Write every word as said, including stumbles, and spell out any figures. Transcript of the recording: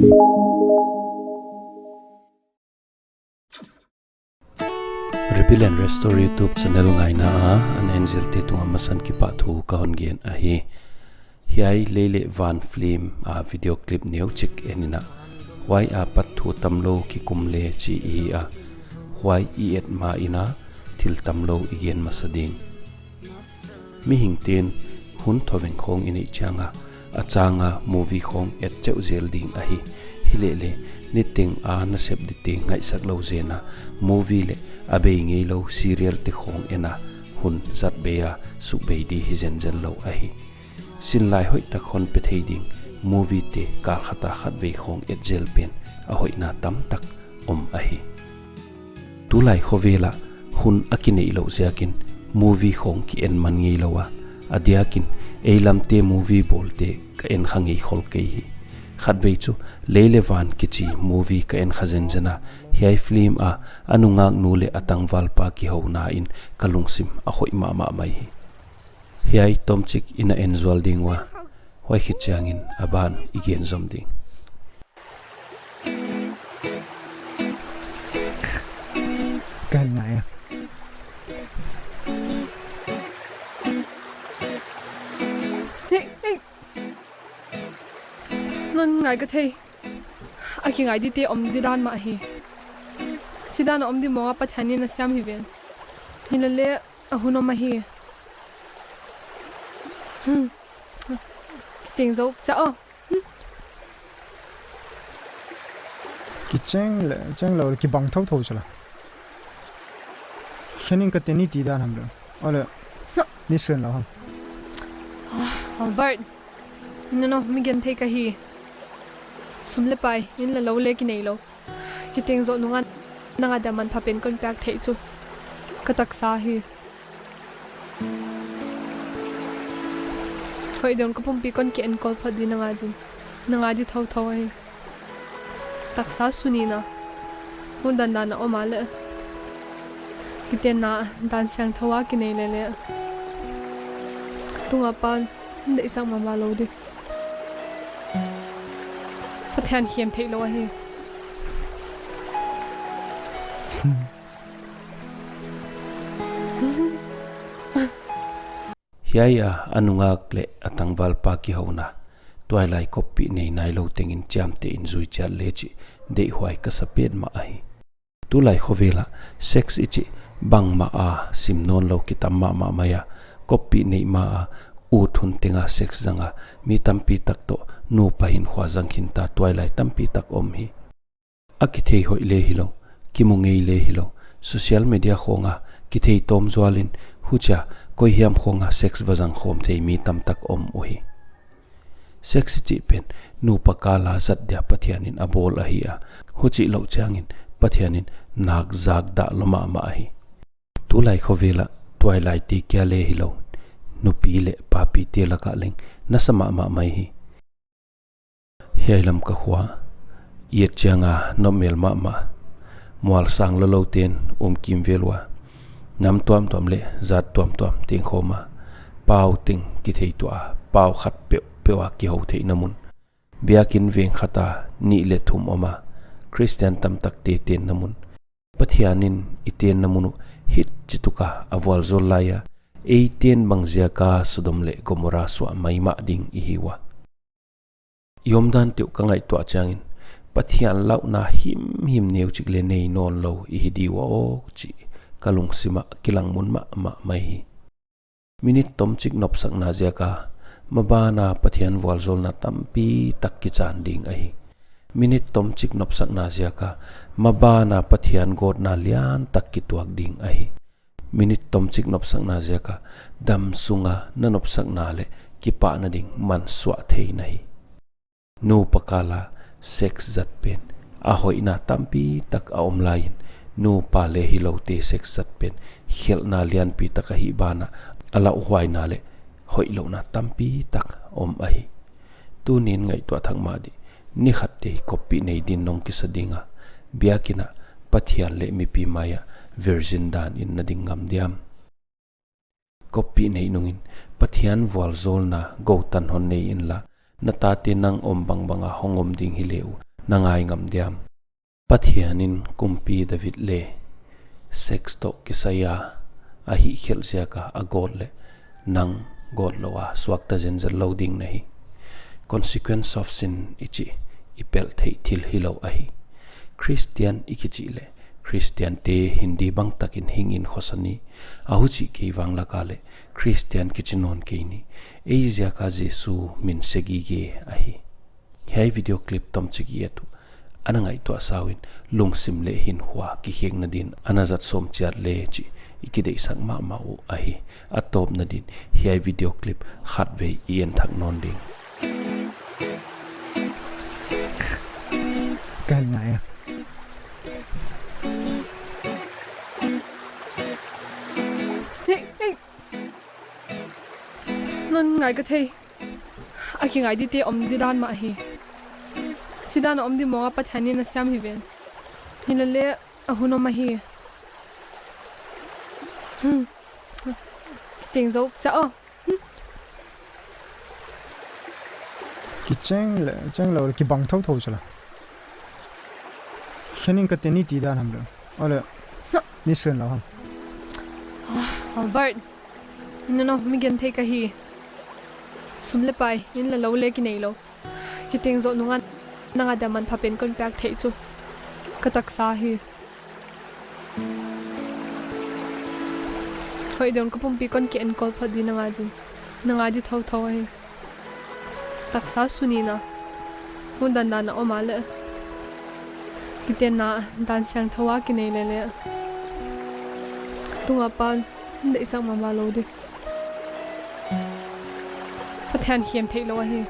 Rebuild and Restore YouTube channel ngaina a ana en zelte tungah masain kipahthu ka hon gen ahi. Hiai Lei leh Van film a video clip neuchik en in, huai apat thu tamlou kikum le chih i hi a, huai i et ma in thil tamlou i gen masa ding. Mihingte'n hun thoveng khawng i neih chiang a, a chang a movie khawng et cheuh zel ding ahi. Hileh leng, niteng a nasep dite ngaihsak lou zen a, movie leh a bei ngeilou serial te khawng en a, hun zat bei a suk bei di hi zenzen lou ahi. Sinlai hoihtak hon pe thei ding movie te kal khat a khatvei khawng et zel pen a hoihna tamtak om ahi. Tulai khovel ah hun a kineih louh ziakin movie khawng ki en man ngeilou a, a diakin ei lamte movie bawlte ka en kha ngei khol kei hi. Khatvei chu Lei leh Van kichi movie ka en kha zenzen a, hiai film a a nungaknu leh a tangvalpa kihouna in ka lungsim a khoih mahmah mai hi. Hiai tomchik i na en zual ding ua, huai khit chiangin a ban i gen zom ding. Ka ngai a. Hei, hei. Non ngai ka thei. A kingai dite om di dan mah hi. Sidan a om di mawng a Pathian in a siam hi ven. Hilele a hun om ahi. Hmm. Teng zo cha o. Kicheng le, cheng lou, kibang thotho chala. Khenin ka teni ti dan ham le. Ole, ni sen lou ham. Albert, nano, mi gen thei ka hi. Sum le pai, inn le lou le kineilou. Kiteng zoh nunga nang a dia manpha pen kon piak theih chu ka taksa hi. Hoih dong ka pumpi kon ki enkol phot di nang a din. Nang a di thotho ahi. Taksa suni na. Hun dandan a om a le. Kitenna dan siangthou a kinei lele. Tunga pan deihsak mahmah lou di. Pathian khem theih lou ahi. Hiai a a nungak leh a tangvalpa kihouna, tuailai koppih nei nailou tengin chiamteh in zui chiat le chih deihhuai ka sa petmah ahi. Tulai khovel ah sex i chih bangmah a sim nawnlou kitam mahmah mai a, koppih neih ma a ut hun teng a sex zang a, mi tampi tak toh nupa hinkhua zang khinta tuailai tampi tak om hi. A kithei hoih le hilou, kimu ngei le hilou, social media khawng a kithei tawm zual in, huchia koi hiam khawng a sex va zang khawm thei mi tamtak om uhi. Sex i chih pen nupa kal a zat dia Pathian in a bawl ahi a, huchih louh chiangin Pathian in nak zak dah lou mahmah ahi. Tulai khovel ah tuailaite kia le hilou, nupi leh papite lak ah leng nasa mahmah mai hi. Hiai Lamka khua i et chiang a nopmel mahmah, mual sang lou lou ten um kimvel ua, nam tuamtuam leh zat tuamtuam teng khawm a, pau teng kithei tuah a, pau khat peuhpeuh a kihou theihna mun, biakin veng khat a nih leh thum om a, Khristian tamtakte tenna mun, Pathian in i tenna mun uh hichi tuk a a vualzawl lai a, eite'n bang ziak a Sodom leh Gomorrah suah maimah ding i hi ua. I omdan teuh ka ngaihtuah chiangin Pathian lauhna himhim neuchik le nei nawnlou i hi di ua aw chih ka lungsim ah kilang mun mahmah mai hi. Minute tomchik nopsakna ziak a maban a Pathian vualzawlna tampi tak kichan ding ahi. Minute tomchik nopsakna ziak a maban a Pathian gawtna lian tak kituak ding ahi. Minute tomchik nopsakna ziak a damsung a na nopsakna leh kipahna ding mansuah thei na hi. Nupa kal a sex zat pen a hoihna tampi tak a om lai in, nupa leh hiloute sex zat pen khelhna lianpi tak ahih ban ah a lauhuaina leh hoihlouhna tampi tak om ahi. Tuni'n ngaihtuah thak mah di, ni khat teh koppih nei din nong kisa ding a, biakin ah Pathian leh mipi mai ah virgin dan in na ding ngam diam? Koppih neih nungin Pathian vualzawlna goutan hon nei inla, na tate nang om bangbang a hong om ding hi le uh, Na ngai ngam diam? Pathian in kumpi David leh sex toh kisai a a hihkhelh ziak a a gawt leh nang gawt lou a suakta zenzen lou ding na hi. Consequence of sin i chih i pelh theih thil hilou ahi. Christian i kichih leh Christian te Hindi bang takin hing in khosa ni, a huchih kei vang lak a leh Christian kichi nawn kei ni. Ei ziak a Jesu min se gige ahi. Hiai video clip tomchik i et uh, ana ngaihtuah sau in lungsim leh hinkhua kikhekna din ana zat sawm chiat le chih i kideihsak mahmah uh ahi. A tawpna din hiai video clip khatvei i en thak nawn ding. Ka ngai a. Hei, hei. Non ngai ka thei. A kingai dite om di dan mah hi. Sidan a om di mawk a Pathian in a siam hi ven. Hilele a hun om ahi. Hmm. Teng zo cha o. Hmm. Kicheng le, cheng lo le kibang thouthou chala. Khening ka teni ti dan ham le. Ole. Ni sen lo ham. Albert. Inn a om mi genthei ka hi. Sum leh pai, inn leh lou leh kinei lou. Kiteng zoh nung a nang a dia manpha pen kon piak theih chu ka taksa hi. Hoih deuh in ka pumpi kon ki enkol phot di nang a din. Nang a di thouthou ahi. Taksa suni na. Hun dandan a om a leh. Kitenna dan siangthou a kinei lele. Tunga pan deihsak mahmah lou di. Pathian hiam theih lou ahi.